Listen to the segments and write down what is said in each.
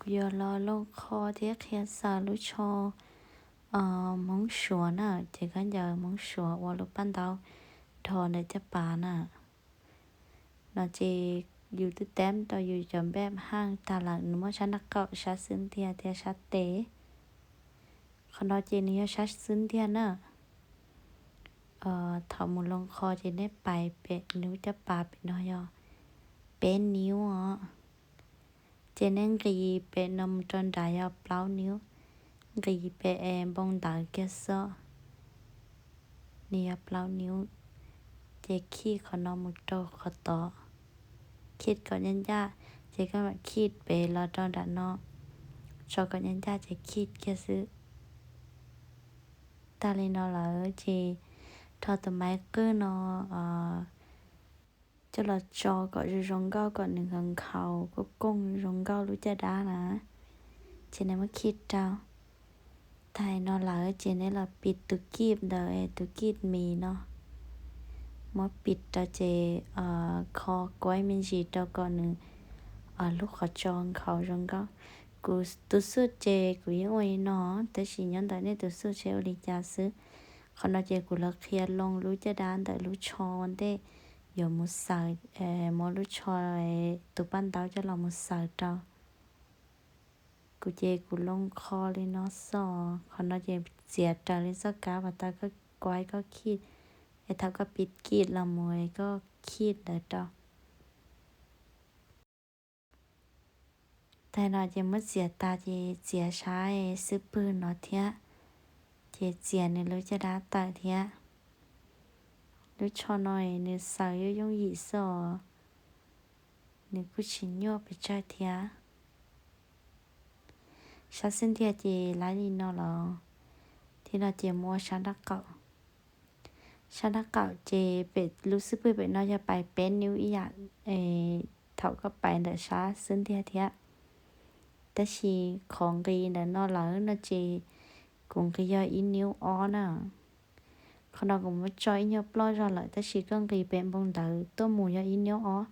Yog los loo qho thiab qhia xaws lub tsho Hmoob Suav na, ces khaub ncaws Hmoob Suav ua lub paj ntaub dhos ntawm caj pas na. No ces yus twb teb rau yus cov npej haj tag lawm, nws muab sab nraub qaum, sab xub ntiag thiab sab tes. Qhov no ces nws yog sab xub ntiag na. Thaum mus loo qho ces nej pais pem nws caj pas pem no yog peb niub os. Ces nej nqis pem no mus rau nrad yog plaub niub, nqis pem es npoo ntawv kiag xwb, nws yog plaub niub. Ces khij qhov no mus rau qhov tod, khij kom ncaj ncaj, ces koj mam khij pem los rau nram no, tso kom ncaj ncaj ces khij kiag xwb. Tag li no lawm ces rho tus maiv qwj no coj los tso kom zoo zoo nkauj, kom nws nkhaus nkhaus kooj kooj zoo nkauj lub caj dab na. Ces nej muab khij rau. Tag li no lawm ces nej los pis tus kij ntawd, tus kij mis no, muab pis rau ces kho kuaib me ntsis rau kom nws lub qhov tso nkhaus zoo nkauj. Kuv tus xuj ces kuv yeej ua li no, tab sis nyob ntawm nej tus xuj seb ua li cas xwb. Qhov no ces kuv los qhia loo lub caj dab ntawm lub tsho ua ntej yuav mus xaws, muab lub tsho, tus paj ntaub coj los mus xaws rau. Kuv ces kuv loo qho li no xwb. Qhov no ces txiav raws li txoj kab uas tau koj kuaib koj khij, es thaum koj pis kij los mus koj khij ntawd rau. Tag no ces muab txiav tas ces txiav sab xub pwg no thiab, ces txiav nws lub caj dab tawm thiab. Lub tsho no nws xaws yooj yooj yim xwb os, nws kuj tsis nyuaj pes tsawg thiab. Sab xub ntiag ces lawv li no los, thiab no ces muab sab nraub qaum. Sab nraub qaum ces pem lub xub pwg pem no yog pais peb niub ib yam thaum koj pais ntawm sab xub ntiag thiab. Tab sis qhov nqis ntawm no lawm no ces kuv nqis yog ib niub ob na. Qhov no kuv muab tso ib nyuag ploj zog lawm tab sis koj nqis pem npoo ntawv tuaj mus yog ib niub ob.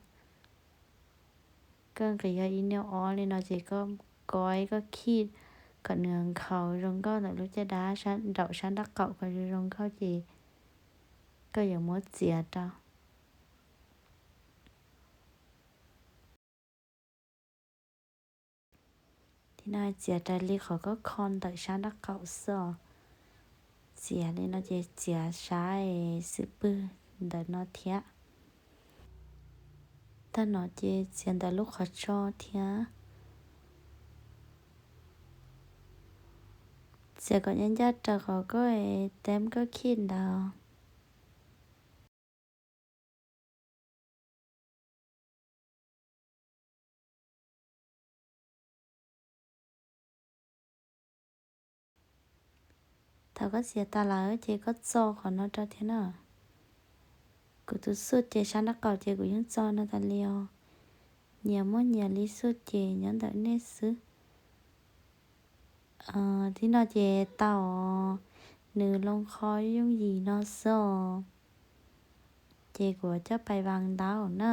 Koj nqis yog ib niub ob li no ces koj kuaib koj khij kom nws nkhaus zoo nkauj ntawm lub caj dab nraum sab nraub qaum kom zoo zoo nkauj ces koj yuav muab txiav rau. Thiab no txiav raws li qhov koj kho ntawm sab nraub qaum xwb os. Txiav li no ces txiav sab xub pwg ntawm no thiab. Tag no ces txiav ntawm lub qhov tso thiab. Txiav kom ncaj ncaj raws qhov koj teb koj khij ntawd. Thaum koj txiav tas lawm ces koj txo qhov no rau thiab na. Kuv tus xuj ces sab nraub qaum ces kuv yeej txo no tas li os. Nyias muaj nyias li xuj ces nyob ntawm nej xwb. Thiab no ces tau, nws loo qho yooj yim no xwb os. Ces kuv coj pais vas ntaub na.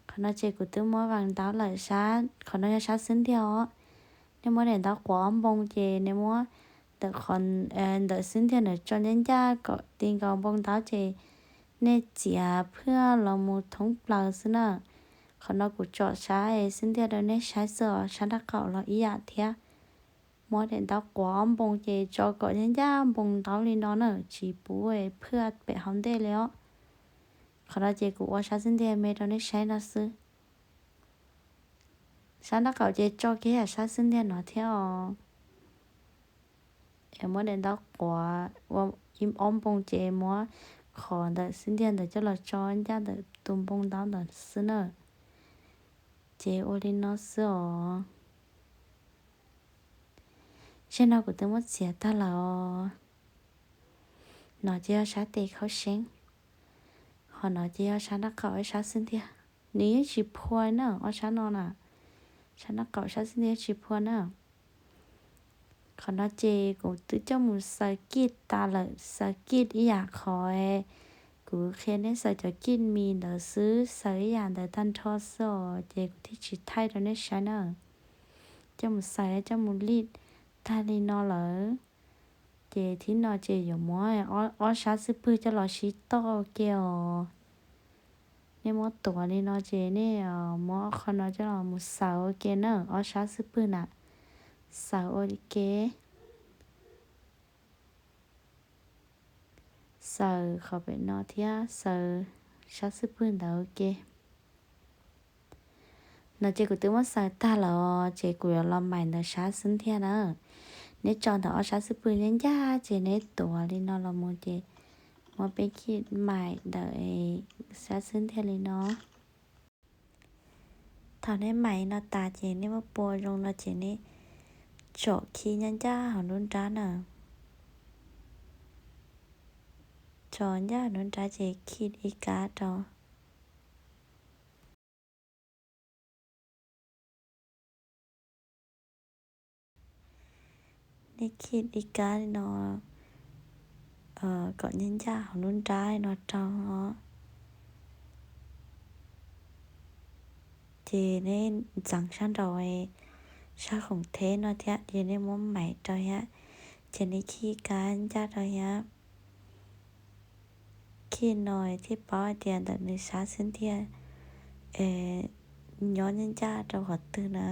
Qhov no ces kuv twb muab vas ntaub lawm, qhov no yog sab xub ntiag os. Nej muab daim ntaub quav ob npoo ces nej muab ntawm qhov, ntawm xub ntiag ntawd tso ncaj ncaj kom ti nkaus npoo ntaub ces nej txiav phwj los mus thoob plaws xwb na. Qhov no kuv tsom sab xub ntiag rau nej saib xwb os, sab nraub qaum los ib yam thiab. Muab daim ntaub quav ob npoo ces tso kom ncaj ncaj npoo ntaub li no na, tsis pub phwj pem hauv ntej li os. Qhov no ces kuv ua sab xub ntiag me rau nej saib no xwb. Sab nraub qaum ces tso kiag yam sab xub ntiag no thiab os. Es muab daim ntaub quav ua ob npoo ces muab qhov ntawm xub ntiag ntawd coj los tso ncaj ntawm tus npoo ntaub ntawd xwb na. Ces ua li no xwb os. Zaj no kuv twb muab txiav tag lawm os. No ces yog sab tes khaub seeb, ho no ces yog sab nraub qaum, sab xub ntiag. Nws yeej tsis phua na, ob sab no na, sab nraub qaum sab xub ntiag tsis phua na. Qhov no ces kuv twb coj mus xaws kij tas lawm, xaws kij ib yam qhov kuv qhia nej xaws cov kij mis ntawd xwb, xaws ib yam ntawd tag nrho xwb os, ces kuv thiaj tsis thaij rau nej saib na. coj mus xaws coj mus lij tag li no lawm, ces thib no ces yuav muab ob sab xub pwg coj los sib toj ua ke os. Nej muab tuav li no ces nej muab ob qho no coj los mus xaws ua ke na, ob sab xub pwg na, xaws ua ke. Xaws qhov pem no thiab xaws sab xub pwg ntawd ua ke. No ces kuv twb muab xaws tag lawm, ces kuv yuav los maim ntawm sab xub ntiag na. Neb tso ntawm ob sab xub pwg ncaj ncaj ces neb tuav li no los mus ces muab peb khij maim ntawm sab xub ntiag li no. Thaum neb maim no tas ces neb muab pua zoo no ces neb tsom khij ncaj ncaj hauv nruab nrab na. Tsom ncaj hauv nruab nrab ces khij ib kab rau. Neb khij ib kab li no kom ncaj ncaj hauv nruab nrab li no rau os. Ces neb ntxeev sab nraud sab khoom theb no thiab ces neb muab maim rau thiab, ces neb khij kab ncaj rau thiab. Khij no thiaj paub hais tias ntawm nws sab xub ntiag nyob ncaj ncaj rau qhov twg na.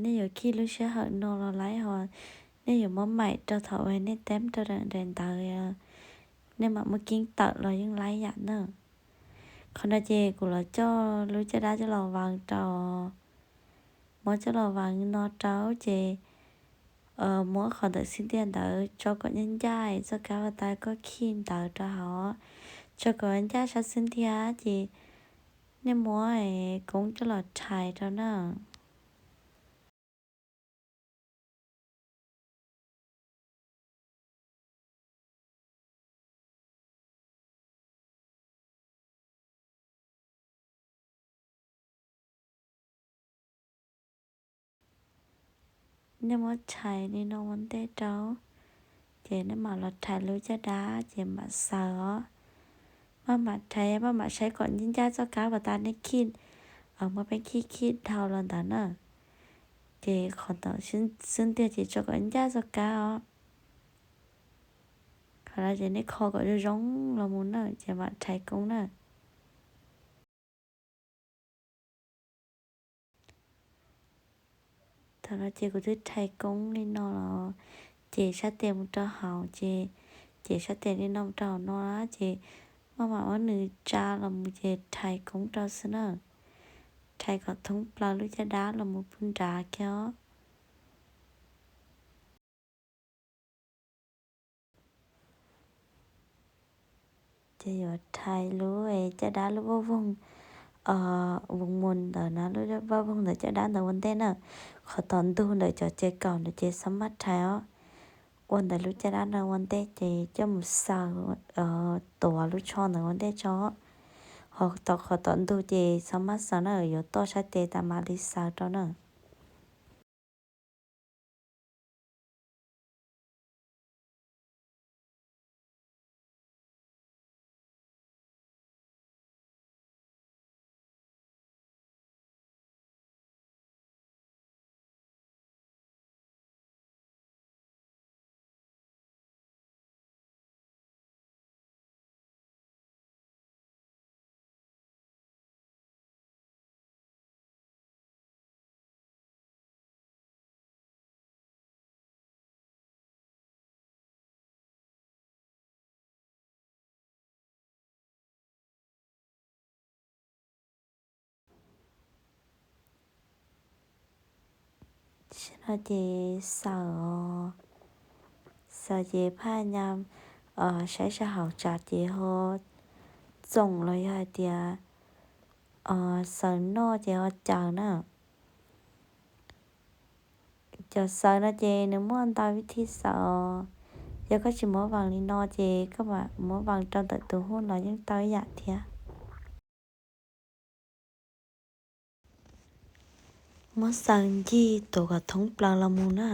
Nej yuav khij lub sij hawm no los laib hos, nej yuav muab maim rau thaum uas nej teb rau daim ntawv, nej mam muab keeb tawm los yeej laib yam na. Qhov no ces kuv los coj lub caj dab coj los vaws rau, muab coj los vaws no rau ces muab qhov ntawm xub ntiag ntawd tso kom ncaj ncaj txoj kab pas tas koj khij ntawd rau hauv, tso kom ncaj sab xub ntiag ces nej muab koob coj los rhais rau na. Nej muab rhais li no ua ntej rau, ces nej mam los rhais lub caj dab ces mam xaws os. Maj mam rhais, maj mam saib kom ncaj ncaj txoj kab pas tas nej khij, muab peb khij khij dhau los ntawd na. Ces qhov ntawd xwb ntiag ces tso kom ncaj txoj kab os. Qhov no ces nej kho kom zoo zoo los mus na ces mam rhais koob na. Thaum no ces kuv twb rhais koob li no los, ces sab tes mus rau hauv ces, ces sab tes li no mus rau hauv no ces maj mam muab nws tsa los mus ces rhais koob rau xwb na. Rhais kom thoob plaws lub caj dab los mus pub nrad kiag os. Ces yuav rhais lub caj dab lub vaj voog, mus mus ntawd na, lub vaj voog ntawm caj dab ntawd ua ntej na. Qhov tom ntug ntawm cov ces kaum ntawd ces xob maj rhais os. Ua ntawm lub caj dab no ua ntej ces coj mus xaws, tuav lub tsho ntawd ua ntej tso. Ho tom qhov tom ntug ces xob maj xaws na, yuav toj sab tes tas mam li xaws rau na. Tam sim no ces xaws, xaws ces phaj nyas saib sab hauv tsam ces ho txoom los yog hais tias xaws noj ces ho caws na. Cov xaws no ces nws muaj ntau vib thij xaws. Yog koj tsis muab vees li no ces koj mam muab vees rau ntawm tus huj los yeej tau ib yam thiab. Muab xaws ncig tuav kom thoob plaws los mus na.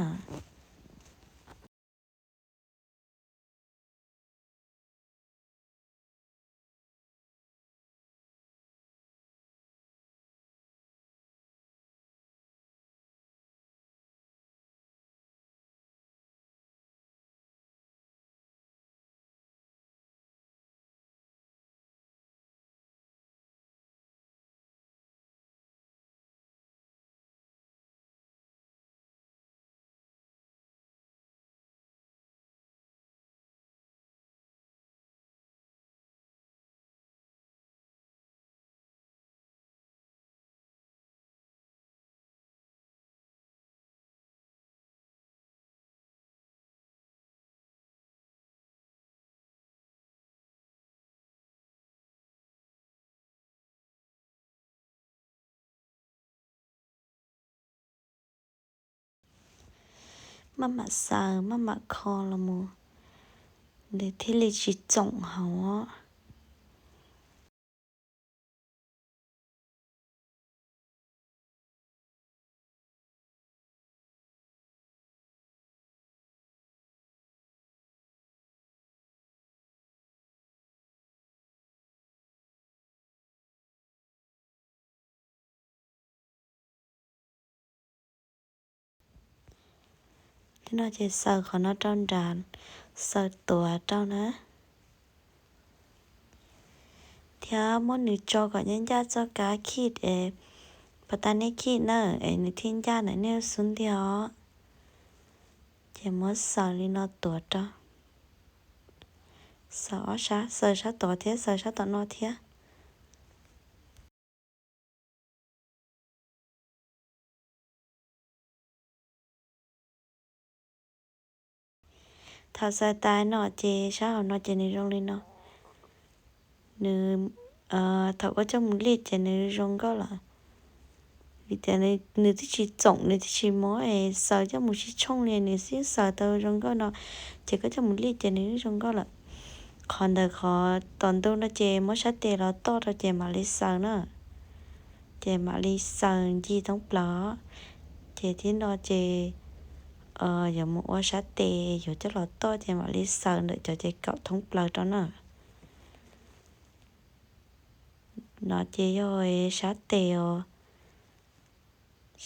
Maj mam xaws, maj mam kho los mus, nws thiaj li tsis txoom hauv. Li no ces xaws qhov no rau nram, xaws tuav rau na. Thiab muab nws tso kom ncaj ncaj txoj kab khij es, pas tas nej khij na es nws thiaj ncaj ntawm nej xub ntiag os. Ces muab xaws li no tuav rau. Xaws ob sab, xaws sab tod thiab xaws sab tom no thiab. Thaum xaws tas no ces sab hauv no ces nws zoo li no. Nws, thaum koj coj mus lij ces nws zoo nkauj lawm. Vim tias nws twb tsis txoom, nws twb tsis mob es xaws coj mus sib tshooj li, nws xub xaws tau zoo nkauj no, ces koj coj mus lij ces nws zoo nkauj lawm. Qhov ntawm qhov tom ntug no ces muab sab tes los toj rau ces mam li xaws na. Ces mam li xaws ncig thoob plaws. Ces thib no ces yuav mus ua sab tes, yuav coj los toj ces mam li xaws ntawm cov ces kaum thoob plaws rau na. No ces yog sab tes os,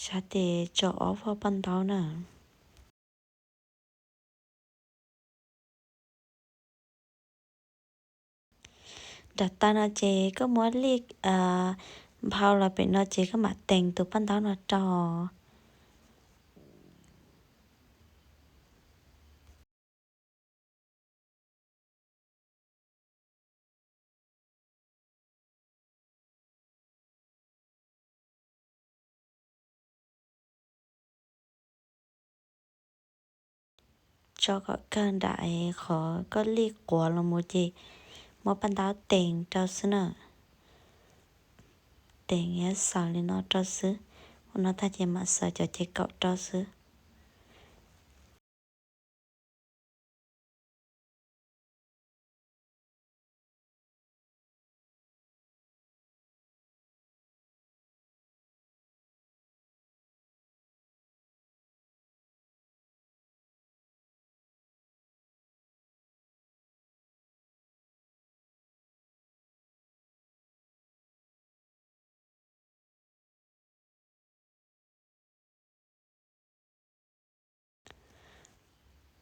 sab tes tso ob voj paj ntaub na. Nram taw no ces koj muab lij nphau los pem no ces koj mam tees tus paj ntaub no rau. Tso kom kawg nram qhov koj lij quav los mus ces muab paj ntaub tees rau xwb na. Tees xaws li no rau xwb, ua no tag ces mam xaws cov ces kaum rau xwb.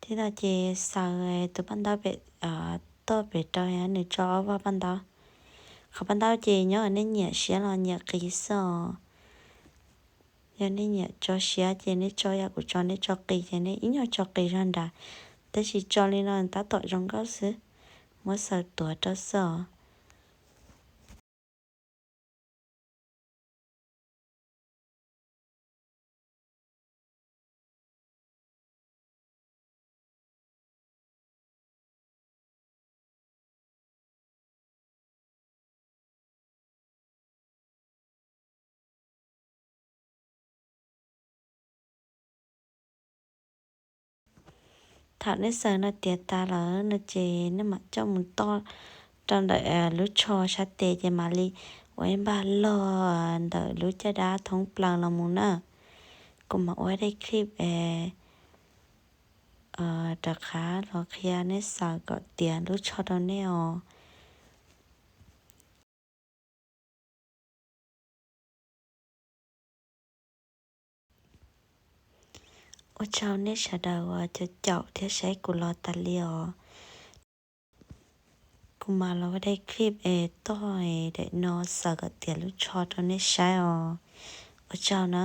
Thib no ces xaws tus paj ntaub pem, toj pem rau nws tso ob voj paj ntaub. Qhov paj ntaub ces nyob nej nyiam siab los nyiam qis xwb os. Yog nej nyiam tso siab ces nej tso, yam kuv tso nej tso qis ces nej ib nyuag tso qis zog nrad, tab sis tso li no tab tom zoo nkauj xwb. Muab xaws tuav rau xwb os. Thaum nej xaws no tiav tas lawm no ces nej mam coj mus toj rau ntawm lub tsho sab tes ces mam li ua ib npag log ntawm lub caj dab thoob plaws los mus na. Kuv mam ua daim clip rov qab los qhia nej xaws kom tiav lub tsho rau nej os. Ua tsaug nej sawv daws uas caum caum thiab saib kuv los tas li os. Kuv mam los ua daim clip es toj es daim no xaws kom tiav lub tsho rau nej saib os. Ua tsaug na.